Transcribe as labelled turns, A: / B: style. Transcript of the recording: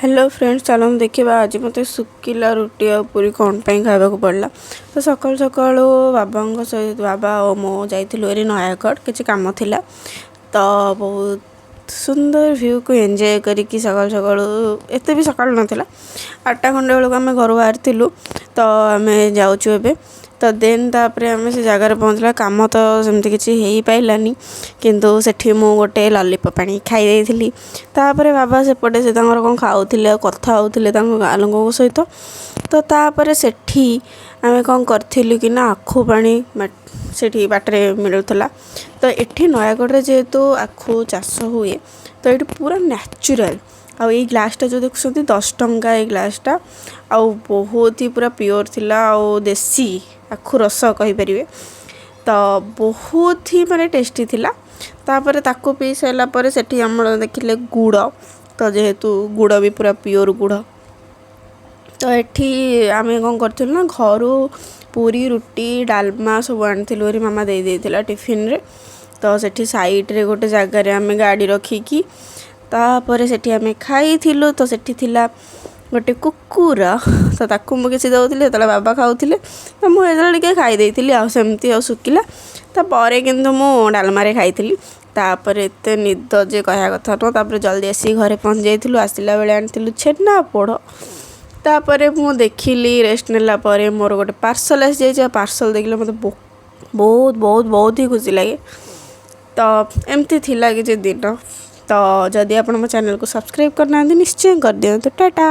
A: Hello friends, ଚାଲନ୍ତୁ ଦେଖିବା ଆଜି ମୋତେ ଶୁଖିଲା ରୁଟି ଆଉ ପୁରୀ କ'ଣ ପାଇଁ ଖାଇବାକୁ ପଡ଼ିଲା। ତ ସକାଳୁ ସକାଳୁ ବାବାଙ୍କ ସହିତ, ବାବା ଆଉ ମୁଁ ଯାଇଥିଲୁ ଏରି ନୟାଗଡ଼, କିଛି କାମ ଥିଲା। ତ ବହୁତ ସୁନ୍ଦର ଭ୍ୟୁକୁ ଏନ୍ଜୟ କରିକି ସକାଳୁ ସକାଳୁ, ଏତେ ବି ସକାଳୁ ନଥିଲା, 8ଟା ଖଣ୍ଡେ ବେଳକୁ ଆମେ ଘରୁ ବାହାରିଥିଲୁ। ତ ଆମେ ଯାଉଛୁ ଏବେ। ତ ଦେନ୍ ତାପରେ ଆମେ ସେ ଜାଗାରେ ପହଞ୍ଚିଲା, କାମ ତ ସେମିତି କିଛି ହେଇପାରିଲାନି, କିନ୍ତୁ ସେଠି ମୁଁ ଗୋଟେ ଲଲିପପ୍ ଆଣିକି ଖାଇ ଦେଇଥିଲି। ତାପରେ ବାବା ସେପଟେ ସେ ତାଙ୍କର କ'ଣ ଖାଉଥିଲେ ଆଉ କଥା ହେଉଥିଲେ ତାଙ୍କ ଗାଁ ଲୋକଙ୍କ ସହିତ। ତ ତାପରେ ସେଠି ଆମେ କ'ଣ କରିଥିଲୁ କି ନା, ଆଖୁ ପାଣି ସେଠି ବାଟରେ ମିଳୁଥିଲା। ତ ଏଠି ନୟାଗଡ଼ରେ ଯେହେତୁ ଆଖୁ ଚାଷ ହୁଏ, ତ ଏଇଠି ପୁରା ନ୍ୟାଚୁରାଲ୍। ଆଉ ଏଇ ଗ୍ଲାସ୍ଟା ଯେଉଁ ଦେଖୁଛନ୍ତି, 10 ଟଙ୍କା ଏଇ ଗ୍ଲାସ୍ଟା। ଆଉ ବହୁତ ହି ପୁରା ପିଓର ଥିଲା ଆଉ ଦେଶୀ ଆଖୁ ରସ କହିପାରିବେ। ତ ବହୁତ ହି ମାନେ ଟେଷ୍ଟି ଥିଲା। ତାପରେ ତାକୁ ପିଇ ସାରିଲା ପରେ ସେଠି ଆମର ଦେଖିଲେ ଗୁଡ଼। ତ ଯେହେତୁ ଗୁଡ଼ ବି ପୁରା ପିଓର ଗୁଡ଼। ତ ଏଠି ଆମେ କ'ଣ କରିଥିଲୁ ନା, ଘରୁ ପୁରୀ, ରୁଟି, ଡାଲମା ସବୁ ଆଣିଥିଲୁ ଭାରି, ମାମା ଦେଇ ଦେଇଥିଲା ଟିଫିନରେ। ତ ସେଠି ସାଇଡ଼୍ରେ ଗୋଟେ ଜାଗାରେ ଆମେ ଗାଡ଼ି ରଖିକି ତାପରେ ସେଠି ଆମେ ଖାଇଥିଲୁ। ତ ସେଠି ଥିଲା ଗୋଟେ କୁକୁର, ତ ତାକୁ ମୁଁ କିଛି ଦେଉଥିଲି ଯେତେବେଳେ ବାବା ଖାଉଥିଲେ। ତ ମୁଁ ଯେତେବେଳେ ଟିକେ ଖାଇ ଦେଇଥିଲି ଆଉ ସେମିତି ଆଉ ଶୁଖିଲା। ତାପରେ କିନ୍ତୁ ମୁଁ ଡାଲମାରେ ଖାଇଥିଲି। ତାପରେ ଏତେ ନିଦ ଯେ କହିବା କଥା ନୁହଁ। ତାପରେ ଜଲ୍ଦି ଆସିକି ଘରେ ପହଞ୍ଚି ଯାଇଥିଲୁ। ଆସିଲା ବେଳେ ଆଣିଥିଲୁ ଛେନାପୋଡ଼। ତାପରେ ମୁଁ ଦେଖିଲି, ରେଷ୍ଟ ନେଲା ପରେ ମୋର ଗୋଟେ ପାର୍ସଲ୍ ଆସିଯାଇଛି। ଆଉ ପାର୍ସଲ୍ ଦେଖିଲେ ମୋତେ ବହୁତ ବହୁତ ବହୁତ ହି ଖୁସି ଲାଗେ। ତ ଏମିତି ଥିଲା କିଛି ଦିନ। ତ ଯଦି ଆପଣ ମୋ ଚ୍ୟାନେଲ୍କୁ ସବସ୍କ୍ରାଇବ୍ କରିନାହାନ୍ତି, ନିଶ୍ଚୟ କରିଦିଅନ୍ତୁ। ଟାଟା।